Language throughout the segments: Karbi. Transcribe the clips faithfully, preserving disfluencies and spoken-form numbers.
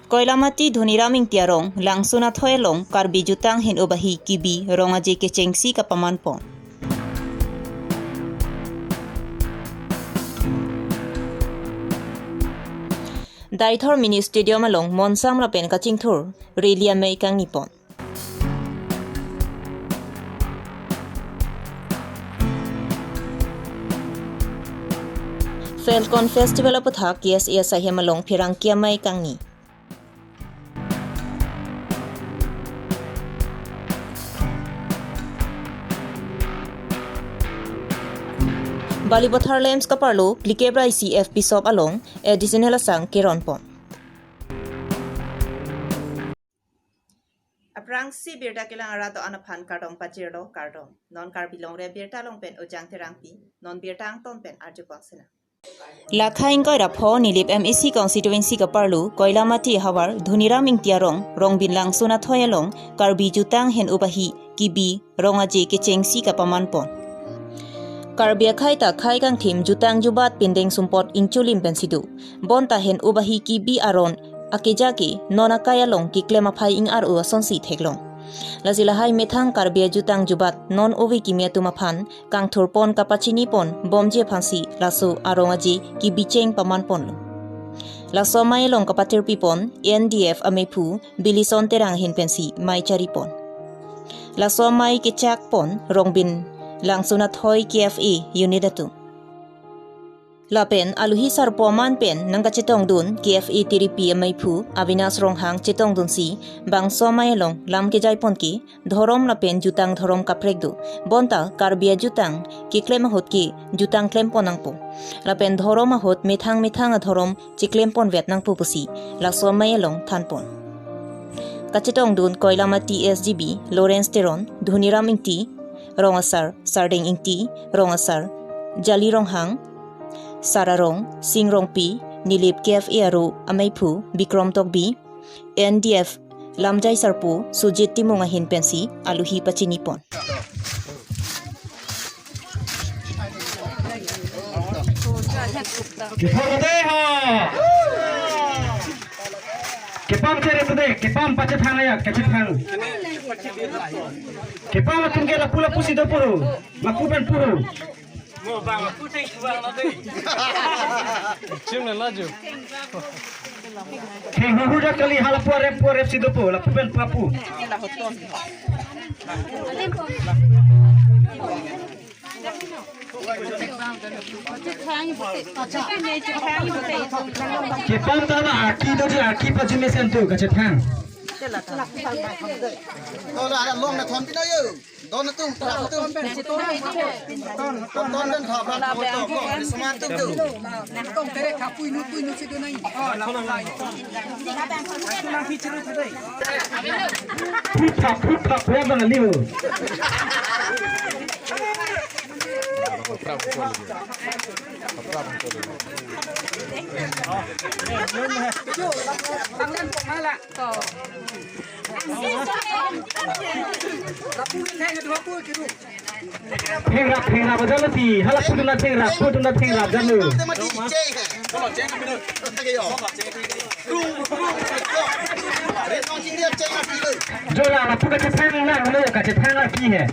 Koilamati Dhoniram Ingti arong, Langsun athoi along, Karbi jutang hen-up ahi kibi, rong aje kechengsi kapaman pon. Deithor Mini Stadium along, monsam lapen kachingthur, rally amei kangni pon. Falcon Festival aputhak K S A asaihem along pherangke amei kangni. Balipathar Lamps kaparlo, Klikebra isi F P shop along, additional asang keron pon. Aphrangsi birta kelang arat do-an aphan kardom pajirlo, kardom. Non Karbi Longri Abirta along pen Ojang Terangpi, non birta angton pen arjupon sena. Lakha ingkoi ra pho Nilip M A C constituency kaparlo, Koilamati ahavar, Dhoniram Ingti arong, Rongbin Langsun athoi along, Karbi jutang hen-up ahi kibi, rong aje kechengsi kapaman pon. Karbi akhei ta akhei kangthim jutang jubat pindeng sumpot ingchulim pensi do. Bonta hen-up ahi kibi aron akeja ke non akai along keklem aphai ing-ar-o asonsi theklong. Lasi lahai methang Karbi ajutang jubat non ove kimi atum aphan kangthur pon kapachini pon bomji aphansi laso arong aje kibi cheng paman ponlo. Laso amei along kapatirpi pon N D F ameiphu Bilison Terang ahin pensi mei chari pon. Laso amei kechak pon Rongbin Langsun athoi K F A unit atum. Lapen aluhi sarpo aman pen nangkachetongdun K F A tiripi ameiphu Avinash Ronghang chetongdunsi bangso amei along lam kejai pon ke dhorom lapen jutang dhorom kaprek do. Bonta Karbi ajutang keklem ahut ke jutang klem pon nangpo. Lapen dhorom ahut methang methang adhorom cheklem pon vet nangpo pusi laso amei along than pon. Kachetongdun Koilamati S G B Lawrence Teron, Dhoniram Ingti, rong asar, Sardeng Ingti, rong asar, Jali Ronghang, Sar arong, Sing Rongpi, Nilip K F A aro ameiphu Bikrom Tokbi, N D F lamjai sarpo Sujit Timung ahin pensi aluhi pachini pon. Kepho kate ha. Kepam chere tade, kepam pachethang ya, kachethang. Kepam atum ke lapu lapusi dopo. Lapu pen pu. Chim na laju. Thenghu hu dak kali, hala pu arep pu arepsi dopo, lapu pen papu. Kepam ta la aki doji, aki pajumesen tu kachethang. Tola ada long na thon pina yo. Don atum, trap atum. Ton, ton, ton, trap, trap, ton, ton, ton, semangat atum tu. Tong tere kapui nu pui nu situ nai. Phut phap, phut phap, phap bang liu. Phengrap, phengrap aja lo si. Hala pudun na phengrap, pudun na phengrap aja lo. Jola, lapu kachethang lang lo, kachethang laki hai.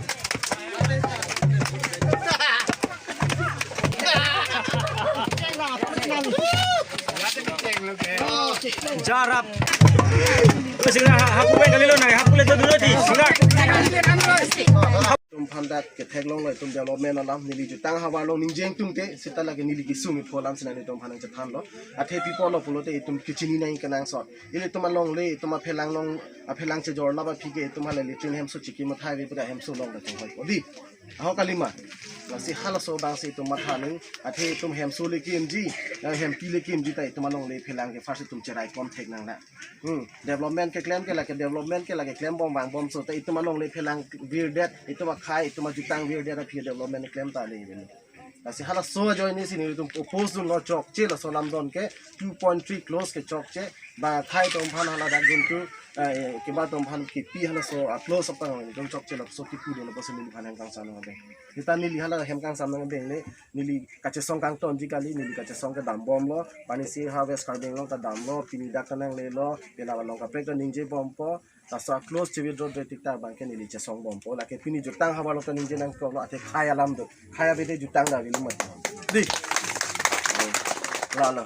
Jarap. Singra ha-, hapu pen kali lo nai, hapu le to dulu di, singra. Itum aphan dak ketheklonglo itum development alam, neli jutang havar along ningjeng tungte, seta lake neli kesung ipho alam si nangtum aphan nangchethanlo. Athe pi apotlo pulote itum kechini nangji kenangsot. Ilitum alongle, itum aphelang along, aphelang chejor laba aphi ke, itum hala latrine hemso chiki mathai ve pura hemso along le tum hoi podi. Aho kalima. Lasi halaso abang si itum matha nang, athe itum hemso le kimji, eh, hempi le kimji ta itum alongle aphelang ke first itum cherai kom thek nang na. Hmm, development keklem ke lake, development ke lake klem bom vangbomso ta itum alongle aphelang virdet, itum akhei, itum ajutang virdet aphi development klem ta le. Lasi halaso ajoine si nelitum oppose dunlo, chokche laso alam don ke two point three clause ke chokche, Bang akhei atum aphan hala dak duntu, eh, keba atum aphan kipi halaso a-clause aphan jong chokche lapuson kipu dolo pusi neliphan hem kangsam nangdeng. Seta neli hala hem kangsam nangdeng le, neli kachesong kangtonji kali, neli kachesong kedam bomlo, pini si ha West Karbi Anglong ta damlo, pini dak ta nanglelo, penap along kaprek ta ningjebompo, laso a-clause che-withdraw-re tik ta abangke neli chesong bompo. Lake pini jutang havar along ta ningje nangkoklo, athe khei alam do. Khei abidi jutang ta avelo mati. Di. Lalo.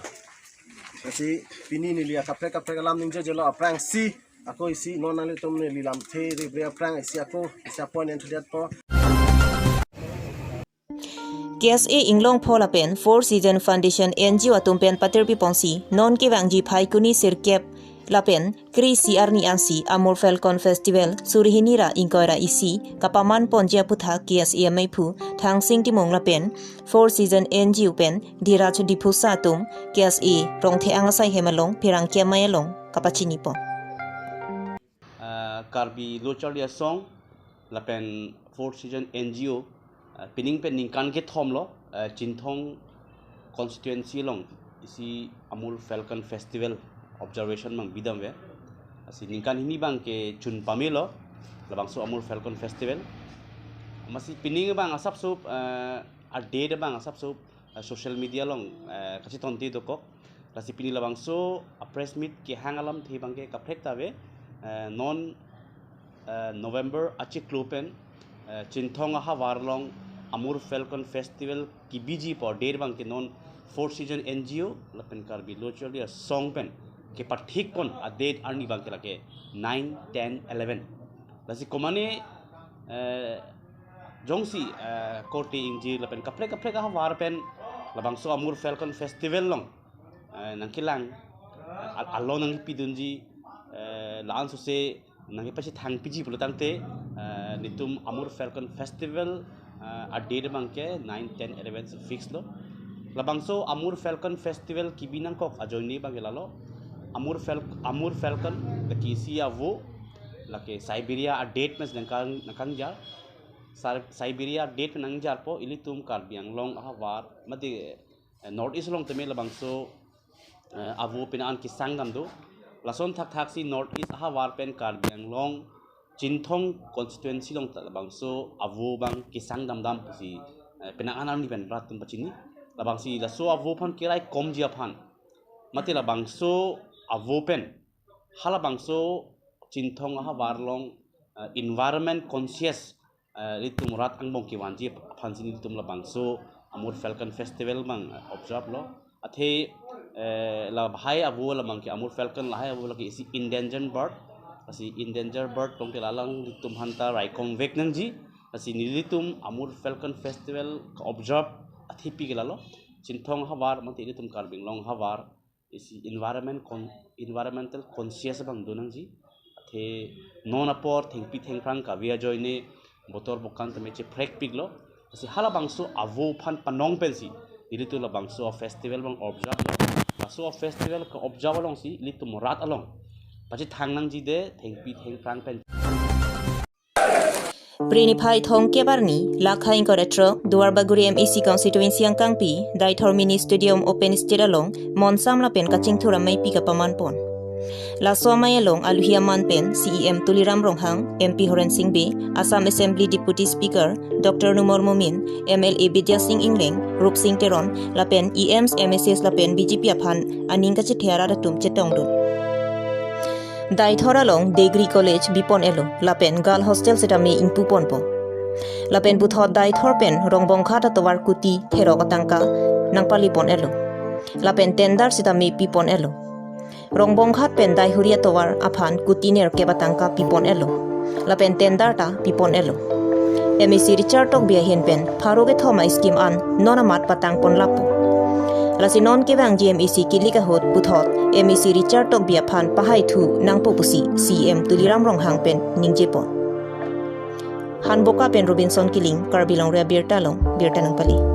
Lasi pini neli akaprek kaprek alam ningjejelo aphrangsi, ako isi non nanglitum neli lamthe ribre aphrang isi ako, isi a-point enthuliatpo. K S A Inglongpho lapen Four Season Foundation N G O atum pen patirpi ponsi, non kevangji Phaikuni sirkep lapen kre-isi arni ansi Amur Falcon Festival suri hini ra ingkoi ra isi kapaman ponji aputhak K S A ameiphu Thangsing Timung lapen Four Season N G O pen Dhiraj Diphusa atum K S A Rongthe Angasai hem along pherangke amei along kapachini pon. Ah, Karbi Lo Charli Asong lapen Four Season N G O, ah, pining pen ningkan kethom lo, ah, Chinthong constituency along isi Amur Falcon Festival observation abang bidam ave. Lasi ningkan hini abangke chun pamelo, labangso Amur Falcon Festival. Amatsi pining abang asapso, ah, a-date abang asapso, ah, social media along, ah, kachetonte dokok. Lasi pini labangso a-press meet kehang alamthe abangke kaprek ta ave, eh, non, eh, November achiklo pen, eh, Chinthong ahavar along Amur Falcon Festival kebiji pu a-date abangke non Four Season N G O lapen Karbi Lo Charli Asong pen kepathik pon a-date arni abangke lake nine, ten, eleven. Lasi komane, eh, jongsi, eh, korte ingjir lapen kaprek kaprek ahavar pen labangso Amur Falcon Festival along, eh, nangkelang, al-, alo nangpidunji, eh, la-an sose nangkepachethangpiji pulo tangte, eh, nelitum Amur Falcon Festival, eh, a-date abangke nine, ten, eleven si fix lo. Labangso Amur Falcon Festival kebi nangkok ajoine abangke lalo. Amur Fal-, Amur Falcon lake isi avo, lake Siberia a-date mes nangkang, nangkangjar. Sar-, Siberia a-date nangjarpo, ilitum Karbi Anglong ahavar, mate, eh, North East along tame labangso, eh, avo penang an kesang dam do. Lason thakthaksi North East ahavar pen Karbi Anglong Chinthong constituency along ta labangso avo abang kesang damdam pusi, eh, penang an arni pen rat atum pachini. Labangsi laso avo aphan keraikomji aphan, mate labangso avo pen halabangso Chinthong ahavar along, eh, environment conscious, eh, ilitum rat angbong kevanji aphansi nelitum labangso Amur Falcon Festival abang, eh, observe lo. Athe, eh, lahai avo labangke Amur Falcon lahai avo lake isi endangered bird. Lasi endangered bird tangte la alanglitum aphanta raikomvek nangji. Lasi nelitum Amur Falcon Festival ka-observe athepi ke lalo. Chinthong ahavar mate ilitum Karbi Anglong ahavar isi environment con-, environmental conscious abang do nangji. Athe non apor thengpi thengphrang kave ajoine botor bokan tame cheprekpiklo. Lasi halabangso avo aphan panong pensi nelitum labangso festival abang observe lo. Laso festival ka-observe alongsi ilitum rat along pachethang nangji de thengpi thengphrang pen. Phre niphai thomkep arni, lakha ingkoi ra throk, Duarbagori M A C constituency angkangpi, Deithor Mini Stadium open stage along, monsam lapen kachingthur ameipi kapaman pon. Laso amei along aluhi aman pen C E M Tuliram Ronghang, M P Horen Sing Bey, Assam Assembly Deputy Speaker Doctor Numal Momin, M L A Bidya Sing Engleng, Rup Sing Teron, lapen E Ms, M S As lapen B J P aphan aning kachethe arat atum chetongdun. Deithor along Degree College bipon-elo, lapen Girl Hostel setame ingpu ponpo. Lapen puthot Deithor pen Rongbonghat atovar kuti therok atangka nangpali pon-elo. Lapen tender setame pipon-elo. Rongbonghat pen Deihori atovar aphan kuti nerkep atangka pipon-elo. Lapen tender ta pipon-elo. M A C Richard Tokbi ahin pen pharo kethom a-scheme an non amat patang pon lapu. Lasi non kevangji M A C kilik ahut puthot M A C Richard Tokbi aphan pahaithu nangpo pusi C E M Tuliram Ronghang pen ningje pon. Hanboka pen Robinson Killing, Karbi Longri Abirta along birta nangpale.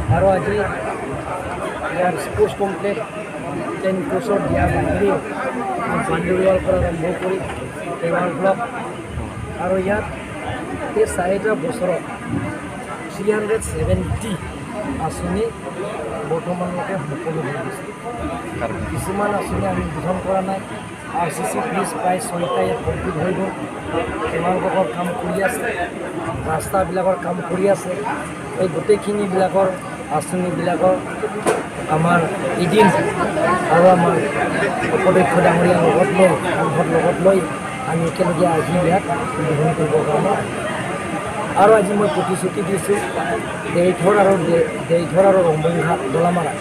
Aro aji year sports complex, ten ক্ৰ'ৰ্ছৰ দিয়া boundary, boundary ৱালৰ পৰা আৰম্ভ কৰি paver block আৰু ইয়াত এই চাৰিটা বছৰত থ্ৰী হাণ্ড্ৰেড ছেভেণ্টি আঁচনি বৰ্তমানলৈকে সম্পূৰ্ণ হৈ গৈছে। কিছুমান আঁচনি আমি উদ্বোধন কৰা নাই। আৰ চি চি ব্ৰিজ প্ৰায় ছয়টা ইয়াত কমপ্লিট হৈ গ'ল। পেভাৰ ব্লকৰ কাম কৰি আছে, ৰাস্তাবিলাকৰ কাম কৰি আছে। এই গোটেইখিনিবিলাকৰ আঁচনিবিলাকৰ আমাৰ এদিন আৰু আমাৰ উপাধ্যক্ষ ডাঙৰীয়া লগত লৈ, সংসদ লগত লৈ আমি একেলগে আজি ইয়াত উদ্বোধন কৰিবৰ কাৰণে আহিম। আৰু আজি মই প্ৰতিশ্ৰুতি দিছোঁ, দেইথৰ আৰু দে-, দেইথৰ আৰু ৰংবংঘাট দলামাৰা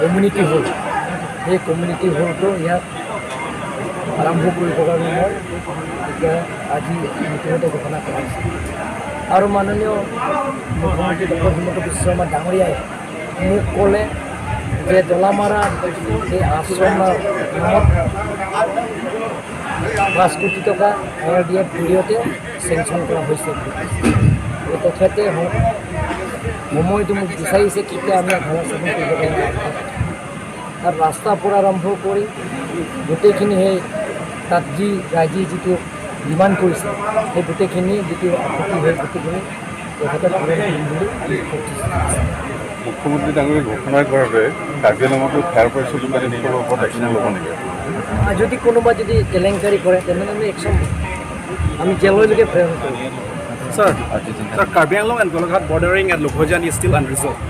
কমিউনিটি হল, সেই কমিউনিটি হলটো ইয়াত আৰম্ভ কৰিবৰ কাৰণে মই এতিয়া আজি ইতিমধ্যে ঘোষণা কৰা হৈছে। আৰু মাননীয় মুখ্যমন্ত্ৰী ডক্টৰ হিমন্ত বিশ্ব শৰ্মা ডাঙৰীয়াই মোক ক'লে যে দলামাৰা এই আশ্ৰমৰ নামত পাঁচ কোটি টকা আই আৰ ডি এফ জৰিয়তে চেংচন কৰা হৈছে। তেখেতে স-, সময়টো মোক বিচাৰিছে কেতিয়া আমি ঘৰ চাফা কৰিব পাৰিম। আৰু ৰাস্তাৰ পৰা আৰম্ভ কৰি গোটেইখিনি সেই তাত যি ৰাইজে যিটো ডিমাণ্ড কৰিছে, সেই গোটেইখিনি যিটো আপত্তি, সেই গোটেইখিনি তেখেতে পূৰণ কৰিম বুলি আমি প্ৰতিশ্ৰুতি দিছোঁ। মুখ্যমন্ত্ৰী ডাঙৰীয়া ঘোষণা কৰাৰ বাবে কাৰ্বি আংলঙতো ফায়াৰ ফাইটাৰ্ছৰ দোকানীসকলৰ ওপৰত একশ্যন ল'ব নেকি? আৰু যদি কোনোবা যদি কেলেংকাৰী কৰে, তেনেহ'লে আমি একশ্যন, আমি জেললৈকে প্ৰেৰণ কৰিম। Sir, sir, Karbi Anglong and Golaghat bordering at Lokhojan is still unresolved.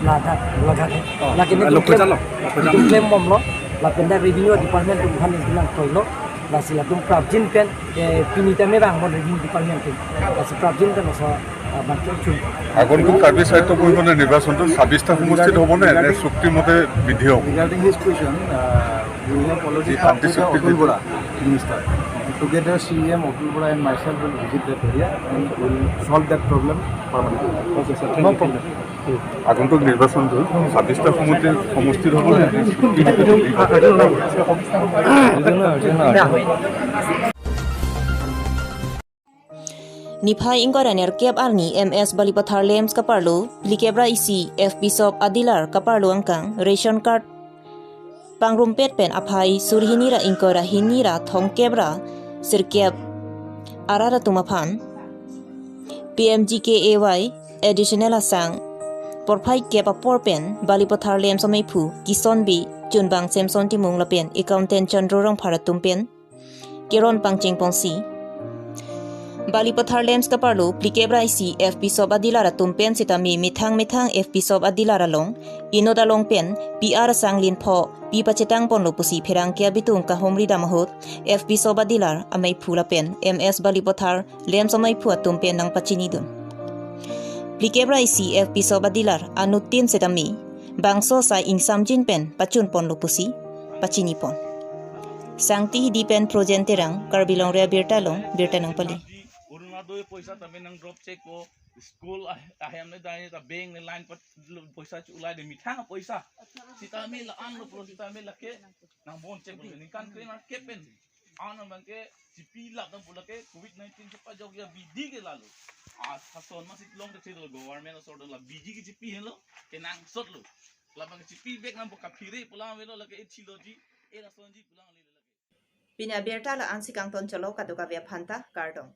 Ladak, Golaghat. Oh, Lakin itu Lokhojan klaim, lo, Lokhojan. Itu klaim bom lo. Lapen dak revenue department atum aphan itu nangtoi lo. Lasi latum prapjin pen, eh, pini tame bang mon revenue department atum. Lasi prapjin pen oso, ah, bangke chun. আগন্তুক কাৰ্বি সাহিত্য পৰিষদৰ নিৰ্বাচনটো ছাব্বিছটা সমষ্টিত হ'বনে নে চুক্তিমতে বিধি হ'ব? Regarding his question, uh, we have already talked with Atul Bora, minister. Together, C E M Atul Bora and myself will visit that area and will solve that problem permanently. Okay, sir. Thank you. আগন্তুক নিৰ্বাচনটো ছাব্বিছটা সমষ্টি, সমষ্টিত হ'বনে? Niphai ingkoi ra nerkep arni M S Balipathar LAMPS kaparlo phlikep ra isi F P shop adealer kaparlo angkang ration card pangrumpet pen aphai suri hini ra ingkoi ra hini ra thomkep ra sirkep arat atum aphan P M G K A Y additional asang porphai kep apor pen Balipathar LAMPS ameiphu Kison Bey, chunbang Samson Timung lapen accountant Chandro Rongphar atum pen keron pangcheng ponsi, Balipathar LAMPS kaparlo phlikep ra isi F P shop adealer atum pen sitame methang methang F P shop adealer along inut along pen P R asang linpho pi pachetang ponlo pusi pherangke abitung kahumri dam ahut F P shop adealer ameiphu lapen M S Balipathar LAMPS ameiphu atum pen nangpachinidun. Phlikep ra isi F P shop adealer anuttin sitame bangso asai ingsamjin pen pachun ponlo pusi pachini pon. Sangti Hidi pen Projen Terang, Karbi Longri Abirta along birta nangpali. Orunodoi poisa tame nang drop check ko, school ah, ahem ne dai ta bank ne line pat lo poisa chu ulai de methang poisa. Sitame la-an lo pro sitame lake nang bon check ko ningkan kre market pen. Ano bangke chipi lap dam pulake covid nineteen chepajok ya bidi ke lalo. Ah, sason masih long de chelo government asor la bidi ke chipi helo, kenangsot lo. Labang chipi bek nang buka phire pulang velo lake ethilo ji, era sonji pulang lele lake. Pini abirta la-ansi kangton cholo, kadokave aphanta kardom.